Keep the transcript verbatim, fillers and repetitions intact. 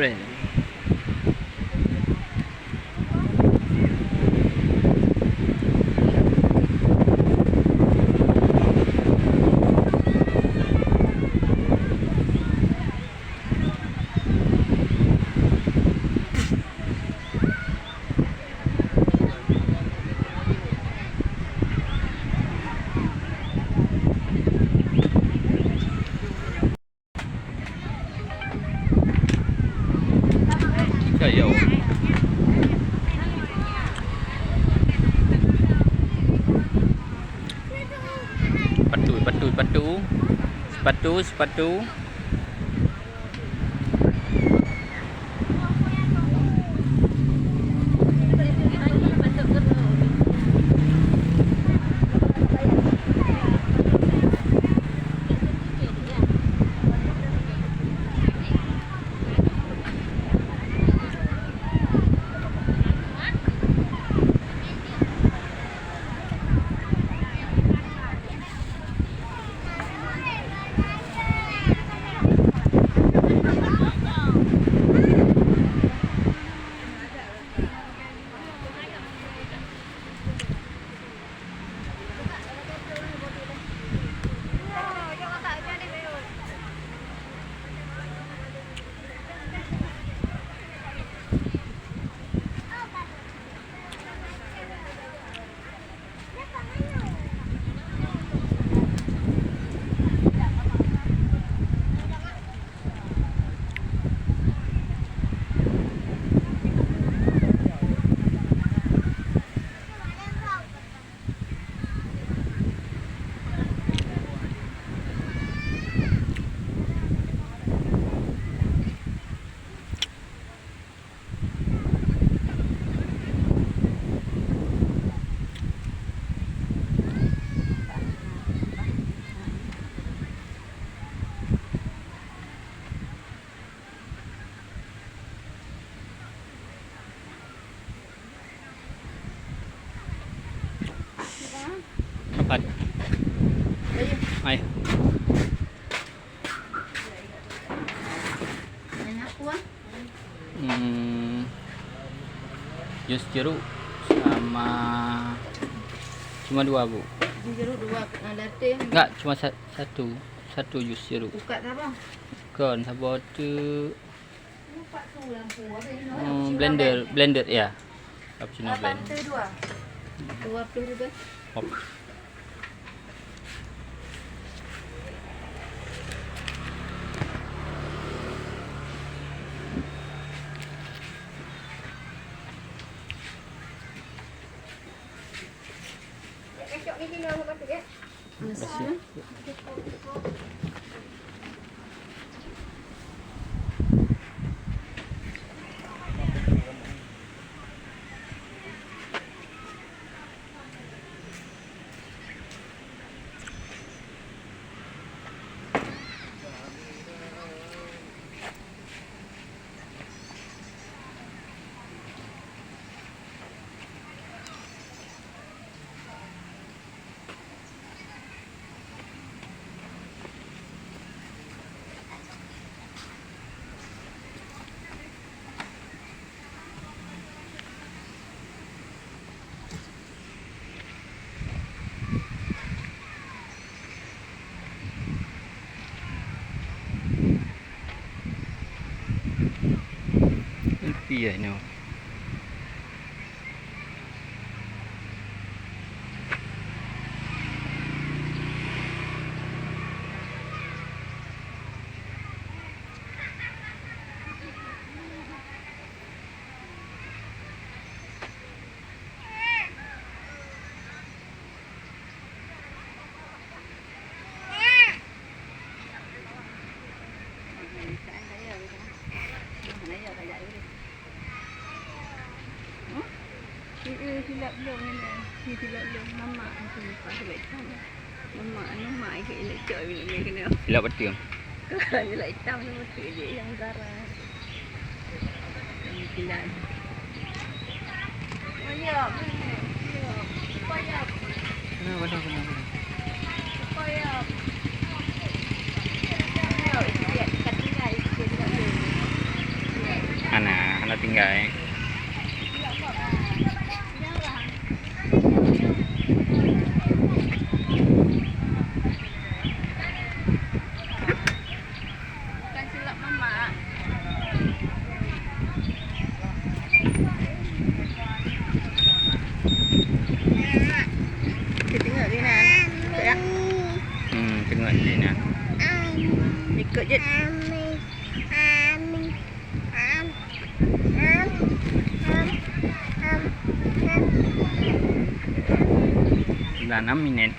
Ayo. Sepatu, sepatu, sepatu. Sepatu, sepatu. Empat. Hai. Hmm, jus jeruk sama, cuma dua, Bu. Jus jeruk dua, ada teh. Enggak, cuma sa-, satu. Satu jus jeruk. Buka apa? Kon, saboh tu. Hmm, blender, blender, ya. Cappuccino blend. Teh dua. Dua puluh ribu. Hop. Terima kasih. Ipi ya nyoe? Silap lôn ni, silap lôn. Mamak tu, silap lôn. Mamak, mamak ikut ilek cok bilik ni kena. Silap betul. Silap hitam tu betul je yang garang. Yang kilat. Kenapa dah, kenapa dah? Hai. Bukan silap mamak. Tengok Lina. Tengok, ya. Hmm, tengok Lina. Ikut je. Dah enam minit.